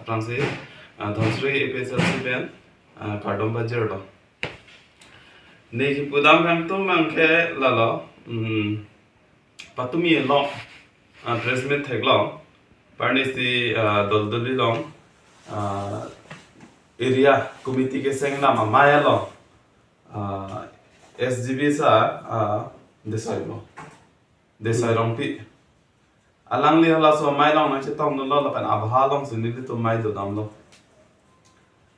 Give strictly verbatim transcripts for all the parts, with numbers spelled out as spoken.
Aphrangsi, ah, Dhansiri A P H L C pen, ah, kardom pajirlo. Ne kipudam kangtum abangke lalo, mm, patumi along, ah, press meet theklong, arnisi, ah, Doldoli along, ah, area committee keseng nam amei along, ah, S G B sir, ah, Desai lo. Desai Rongpi. Alangli halaso amei along nangchetongdunlo lapen abha alongsi nelitum mei dodamlo.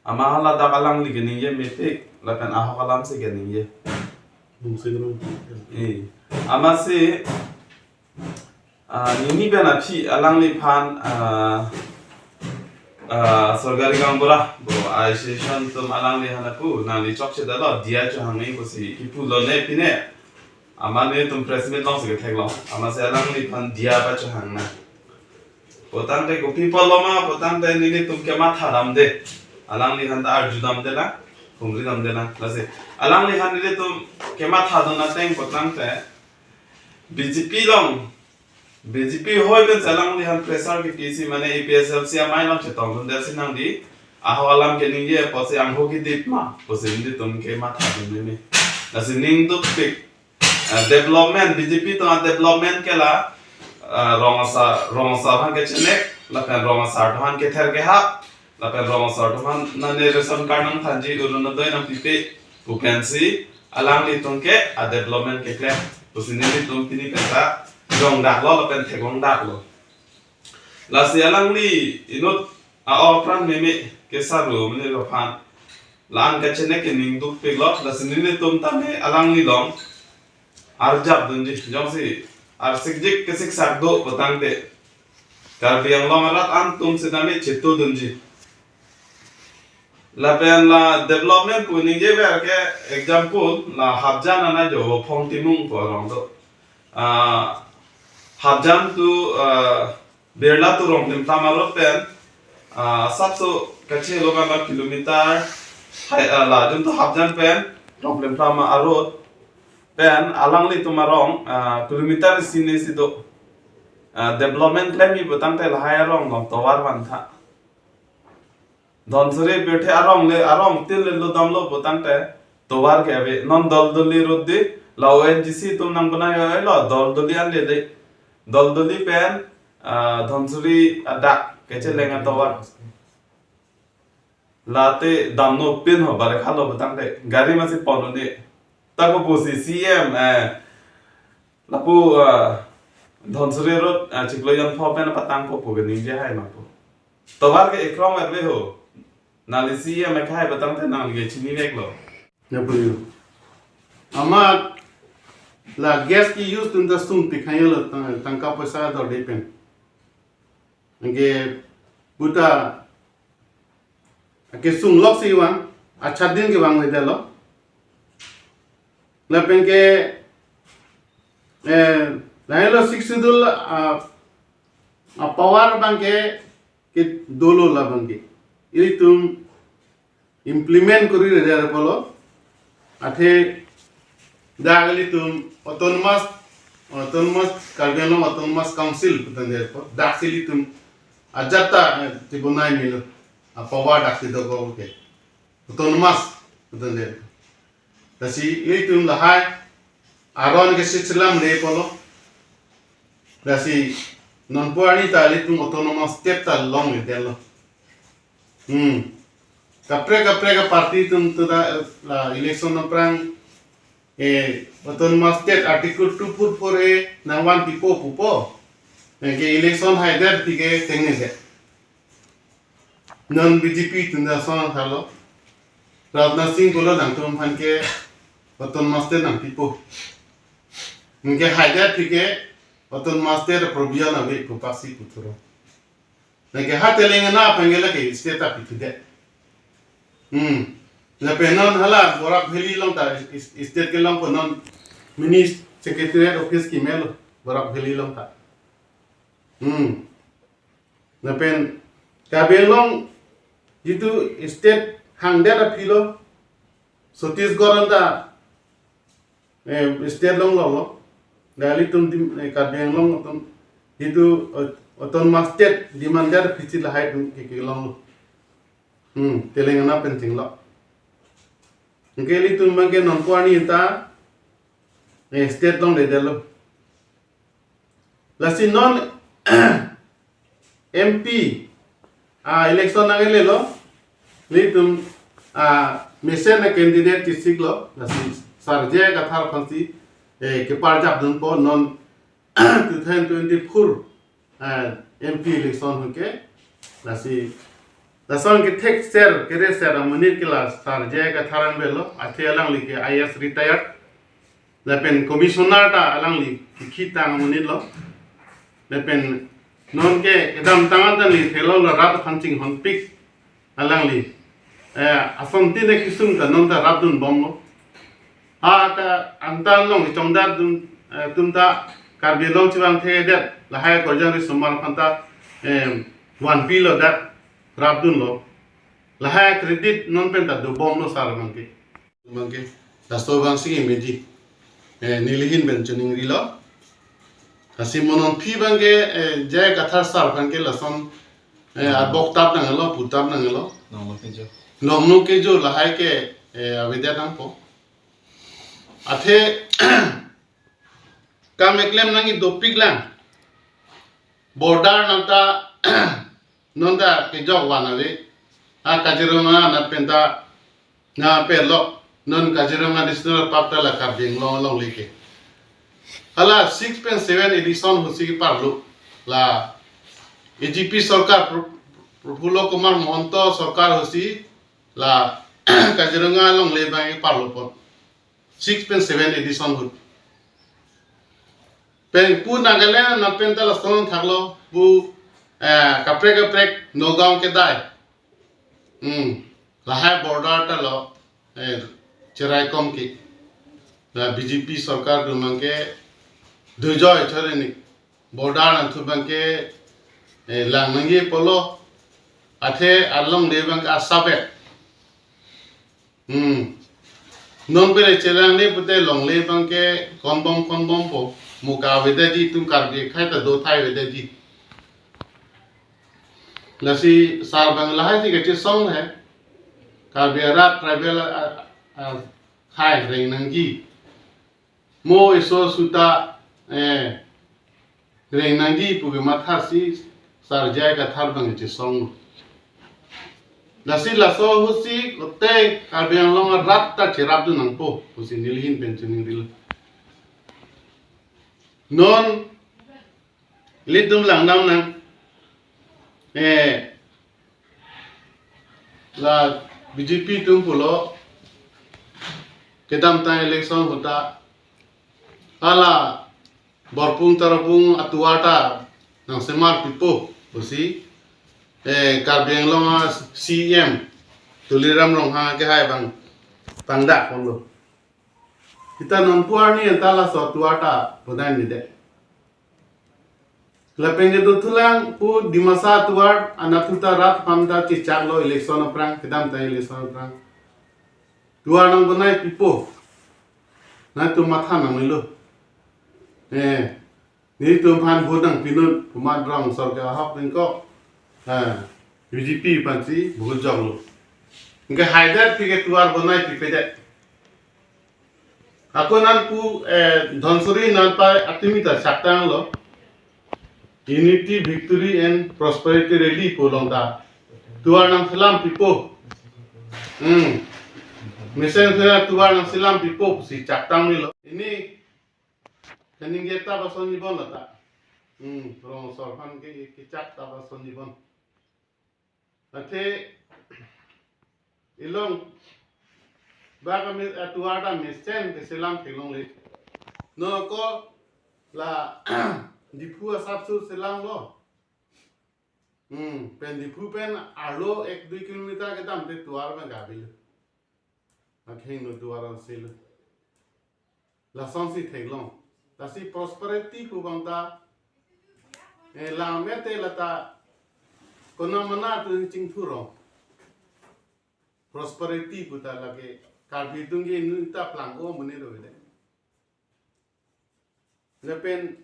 Amat hala dak alangli keningje mepik lapen ahok alamsi keningje. Bungsi dulu. Eh. Amatsi, ah, nini pen aphi alangliphan, ah, ah, Sorkari Gaonbura, bo association atum alangli aphan pu, nangli chokchedetlo, diya chohangme pusi kipulo ne pine. Amat nelitum press meet alongsi ketheklong. Amatsi alangliphan diya pachohang nang. Putangte kopi pulo ma, putangte nelitum kemathadamde. Alangliphan ta arjudamde lang, humridamde lang. Lasi alangliphan nelitum kemathadun ateng putangte B J P along, B J P ahoi pensi alangliphan pressure kepisi mane A P H L C amei along chetongdunde si nangli. Ahok alam keningje pusi angho kedip ma pusi nelitum kemathadun meme. Lasi ning dukpik. Ah, development, B J P atum a-development ke la, ah, rong asar, rong asar aphan kechenek, lapen rong asar atum aphan kether kehap, lapen rong asar atum aphan nane ration card nangthanji, Orunodoi nangpipe pu pensi alanglitum ke a-development keklem pusi nelitum pini penta jongdaklo lapen theklongdaklo. Lasi alangli inut a-ok apran meme kesarlo mene lo aphan. La-an kachenek ke ning dukpiklo, lasi nelitum tame alangli along arjapdunji, jongsi arsikjik kesiksak do putangte Karbi Anglong arat an atum sitame chetudunji. Lapen la development pu ningjever ke example la Hapjan ana jo Phong Timung pu arong do. Ah, Hapjan to, ah, Birla to Rongplemthlam a-road pen, ah, asapso kachelo kan la kilometer, hai, ah, la jun to Hapjan pen Rongplemthlam a-road pen alanglitum arong, ah, kilometer isi ne si do. Ah, development klemji putangte lahai arong along tovar vantha. Dhansiri pirthe arong le, arong til le lodamlo putangte tovar ke ave. Non Doldoli road di, la O N G C atum nangbanai oilo, Doldoli an le le. Doldoli pen, ah, Dhansiri adak kecheleng atovar. Late damno pin ho, bare khalo putangte gari masi pon un-e. Ta kopusi C M, eh, lapu, ah, Dhansiri road, ah, chiklo jon pho pen patangpo pu keningje hai ma pu. Tovar ke ekrong ave ho. Nangli C M akhai putangte nangli ke chiniveklo. Ya, beliau. Amat la gas ke use atum ta sungpik haiyo lo tang-, tangka poisa dorde pen. Anke buta ke sunglok si vang, accha din kevangvedetlo. Lapen ke, eh, lahelo Sixth Schedule, ah, ah, power abangke, ke dolo labangke. Ilitum implement koriredet apotlo. Athe dak ilitum autonomous, autonomous, Karbi Anglong Autonomous Council putangdet apot. Daksi ilitum ajat ta, eh, tibonai melo. A-power daksi dokok ke. Autonomous putangdet. Lasi ilitum lahai aron ke sitselam le apotlo. Lasi nonpu arni ta ilitum autonomous state ta longledetlo. Hmm. Kaprek kaprek a-party atum to dak la election aphrang, eh, autonomous state article two four four A nangvanpipo pupo. Anke election haidet aphi ke tengnedet. Non B J P atum ta son thalo. Rajnath Singh pulo nangtum aphan ke autonomous state nangpipo. Anke haidet aphi ke autonomous state provision ave pu pass-i puthuro. Anke ha Telangana aphan ke lake state ta pithudet. Hmm. Lapen non hala Barak Valley along ta is-, is-, state kelongpo, non mini secretariat office kemelo Barak Valley along ta. Hmm. Lapen Karbi Anglong jitu state hangdet aphi lo, Chhattisgarh anta, eh, state longloklo. Dak ilitum tim, eh, Karbi Anglong atum jitu, eh, Autonomous state demanded phichi lahai atum ke kelong lo. Hmm, Telangana pen chenglok. Anke ilitum abangke non pu arni ta, eh, state longledetlo. Lasi non M P, ah, election nanglelo. Ilitum, ah, mesen a-candidate chesiklo. Lasi Sar J I Kathar aphansi, eh, keparjap dunpo non two thousand twenty-four, eh, M P election ahut ke. Lasi lason kethekser, kereser amonit ke la Sar J I Kathar angbelo, athe alangli ke I A S retired. Lapen commissioner ta alangli kikhitang amonit lo. Lapen non ke kedamtang an ta neli theklonglo, rat aphan chinghonpik alangli. Eh, asontin kesung ta non ta rapdunbomlo. Ha ta angtan long chongdat dun, eh, atum ta Karbi Anglong chevang thedet, lahai Korjang risomar aphan ta, eh, vanpilo, dak rapdunlo. Lahai credit non pen ta dobomlo sar abangke. Abangke, laso abangsi meji. Eh, neli ahin pen chiningrilo. Lasi mo non aphi abangke, eh, J I Kathar sar abangke lason, eh, abok tap nanglo, pu tap nanglo. Longno kejo. Longno kejo lahai ke, eh, avedet nangpo. Athe kam keklem nangji dopiklang. Border nang ta non ta kejok van ave. A Kaziranga nat pen ta na pelok. Non Kaziranga National Park ta la Karbi Anglong alongle ke. Hala six pen seven edition ahutsi keparlo. La A G P sorkar Pro-, Prafullo Kumar Mahanta sorkar ahutsi la Kaziranga alongle abang keparlo pon. Six pen seven edition ahut. Pen pu Nagaland nat pen ta lason thaklo, pu, eh, kaprek kaprek Nagaon kedai. Hmm. Lahai border ta lo, eh, cherai kom ke. La B J P sorkar atum abangke dujoi chori ni. Border nangthu abangke, eh, lang nangji pulo. Athe alongle abangke asabet. Hmm. Non pele chelangne pute longle abangke konbom konbompo. Mo ka avedetji, itum Karbi akhei ta do thai avedetji. Lasi sar abang lahaisi kachesong he. Karbi arat tribal a, a, akhei reng nangji. Mo eso suta, eh, reng nangji pu kemathasi Sar J I Kathar abang chesong. Lasi laso ahutsi kote Karbi Anglong arat ta cherapdun nangpo pusi neli ahin pen chiningrilo. Non ilitum langdam nang. Eh, la B J P atum pulo kedamtang election ahut ta hala Borpung Tarapung atovar ta nangsemar pipo pusi, eh, Karbi Anglong a-C E M Tuliram Ronghang kehai abang pangdak ponlo. Seta non pu arni anta laso atovar ta bonai-edet. Lapen kedothulang pu Dimasa atovar anatthu ta rat aphan ta chechaklo election aphrang, kedamtang election aphrang. Tovar nangbonai pipo. Nangtum matha nangnelo. Eh, nelitum aphan vote nangpinut, komat rong sorkar ahok ningkok. Eh, B J P aphansi vote joklo. Anke haidet aphi ke tovar bonai pipedet. Ako non pu, eh, Dhansiri non pa atimi ta chaktanglo. Unity, Victory and Prosperity Rally pu along ta tovar nangselam pipo. Hmm. Mesen sena tovar nangselam pipo pusi chaktang nilo. Ili kaningje ta bason nibon lata. Hmm, rong asor aphan ke, kechak ta bason nibon. Athe ilong ba kami atovar ta mesen keselam theklongle. Non ko la Diphu asapso selanglo. Hmm, pen Diphu pen arlo ek dui kilometer kedam te tovar abang avelo. Akheng no tovar an selo. Lasonsi theklong. Lasi prosperity pu abang ta, eh, lang mete lata konat konat atum chingthurong. Prosperity pu ta lake Karbi atum ke inut ta plang-o amonit ave de. Lapen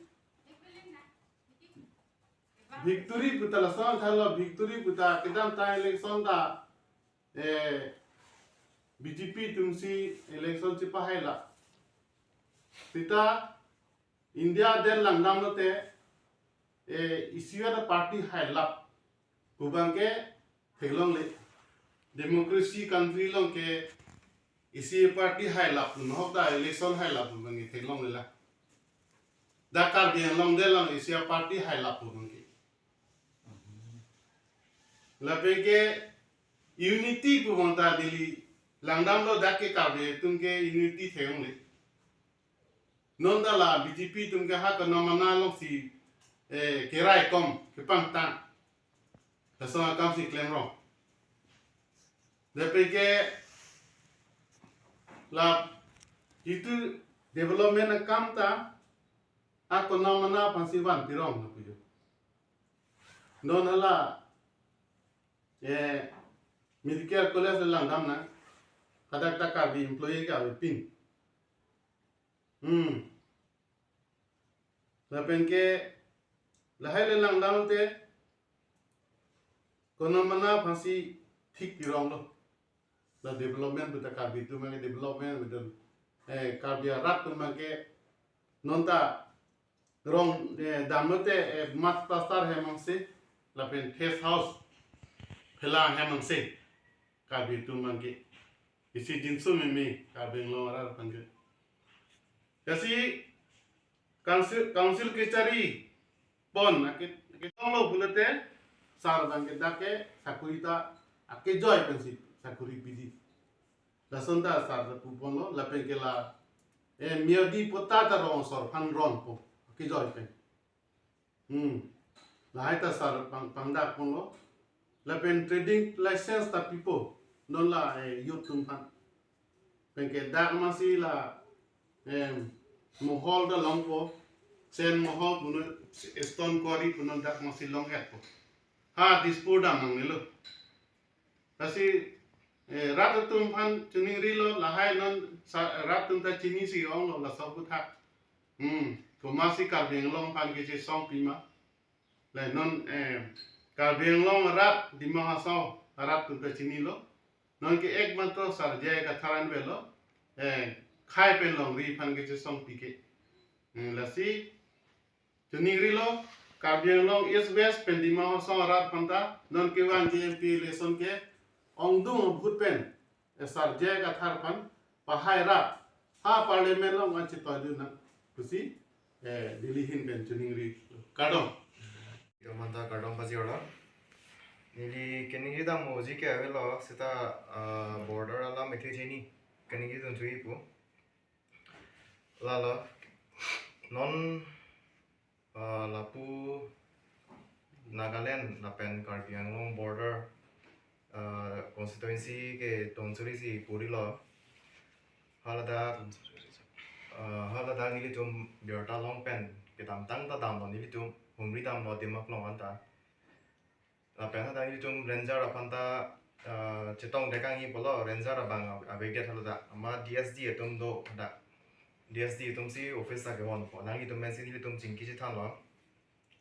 Victory puta lason thalo, victory puta kedamtang election ta, eh, B J P atumsi election chepahailap. Sita India adet langdamlote, eh, isi a party hailap pu abangke theklongle. Democracy country along ke isi a party hailap pu, nahok ta election hailap pu abangke theklongle la. Dak Karbi Anglong adet along isi a party hailap pu abangke. Lapen ke unity pu abang ta neli langdamlo, dak ke Karbi atum ke unity theklongle. Non ta la B J P atum ke ha konam mana alongsi, eh, keraikom kepangtang. Lason akamsi klemrong. Lapen ke la itu development akam ta ha konam mana aphansi vanpirong na pujo. Non hala, eh, medical college langdam na, hadak ta Karbi employee ke avepin. Hmm. Lapen ke lahai le langdamte konam mana aphansi thikpironglo. La development puta Karbi atum abangke development puta, eh, Karbi arat atum abangke non ta rong, eh, damlote, eh, mud plaster hem angse, lapen thatch house phelang hem angse, Karbi atum abangke. Isi jinso meme Karbi Anglong arat abangke. Lasi council, council kechari pon ake, ake tonglo pulote sar abangke dak ke sakuri ta akejoi pensi sakuri pidi. Lason ta sar ta puponlo, lapen ke la, eh, Miyadi patta ta rong asor aphan ronpo akejoi pen. Hmm. Lahai ta sar pang, pangdakponlo. Lapen trading license ta pipo. Non la, eh, youth atum aphan. Pen ke dak masi la, em, mohol ta longpo. Sand mohol punon, stone quarry punon dak masi longhetpo. Ha Dispur dam nangnelo. Lasi, eh, rat atum aphan chiningrilo, lahai non sa-, rat atum ta chinisi onglo laso aphuthak. Hmm, komatsi Karbi Anglong aphan kechesong pima. Le non, eh, Karbi Anglong arat, Dima Hasao arat atum ta chinilo. Non ke ekmatro sar J I Kathar an avelo, eh, khei pen longri aphan kechesong pike. Hmm, lasi chiningrilo, Karbi Anglong East West pen Dima Hasao arat aphan ta non kevang J M P election ke ongdung ahut pen, eh, sar J I Kathar aphan pahai rat ha parliament along an chetoidun nang pusi, eh, neli ahin pen chiningri. Kardom. Kardom ta, kardom pajirlo. Neli keningri dam moji ke avelo seta, ah, border alam ethe chini keningri dun chuipo. Lalo non, ah, lapu Nagaland lapen Karbi Anglong border, ah, constituency ke Dhansiri si purilo. Haladak, ah, haladak nelitum birta long pen kedamtang ta damlo, nelitum humri damlo Dima Hasao anta. Lapen hadak nelitum ranger aphan ta, ah, chetong dekang-i pulo, ranger abang ave-, avedet haladak. Amat D S D atum do hadak. D S D atumsi office ta kevonpo. Nanglitum pensi nelitum chingki chethanlo.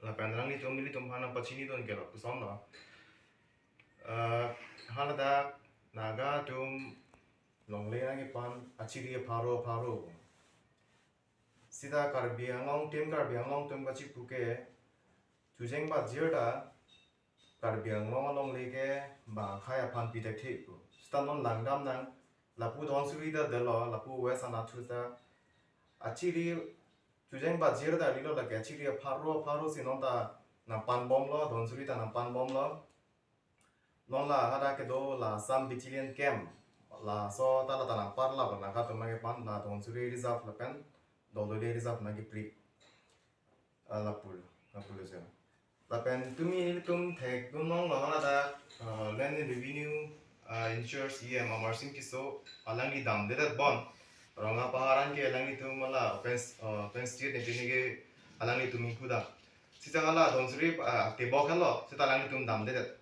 Lapen nanglitum nelitum aphan nangpachinidun ke lapuson lo. Ah, haladak Naga atum longle nangkepan achiri apharo apharo. Seta Karbi Anglong atum, Karbi Anglong atum kachipu ke chojeng bajir ta Karbi Anglong alongle ke bang akhei aphan pithekthe pu. Seta non langdam nang, lapu Dhansiri ta detlo, lapu West anatthu ta achiri chojeng bajir ta lilo, lake achiri apharo apharo si non ta nangpanbomlo, Dhansiri ta nangpanbomlo. Non la hadak kedo la Assam Battalion Camp, laso ta la ta nangparlap, la Naga atum nangkepan la Dhansiri Reserve lapen Doldoli Reserve nangkepri. Ah, lapu, lapulo sir. Lapen tumi ilitum thekdun longlo haladak, ah, Land and Revenue, ah, in charge E M Amarsing Tisso, alangli damdedet bon. Rong apahar an ke alanglitum hala open, ah, open state ne pini ke alanglitum ingpu dam. Seta hala Dhansiri, ah, tebok helo, seta alanglitum damdedet.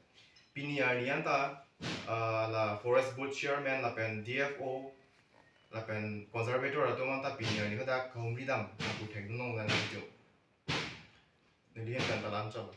Pini arni anta, ah, la Forest Board Chairman lapen D F O lapen Conservator atum anta pini arni hadak kahumri dam nangpu thekdun long lang alanglitum. Neli ahin pen ta la-an chot.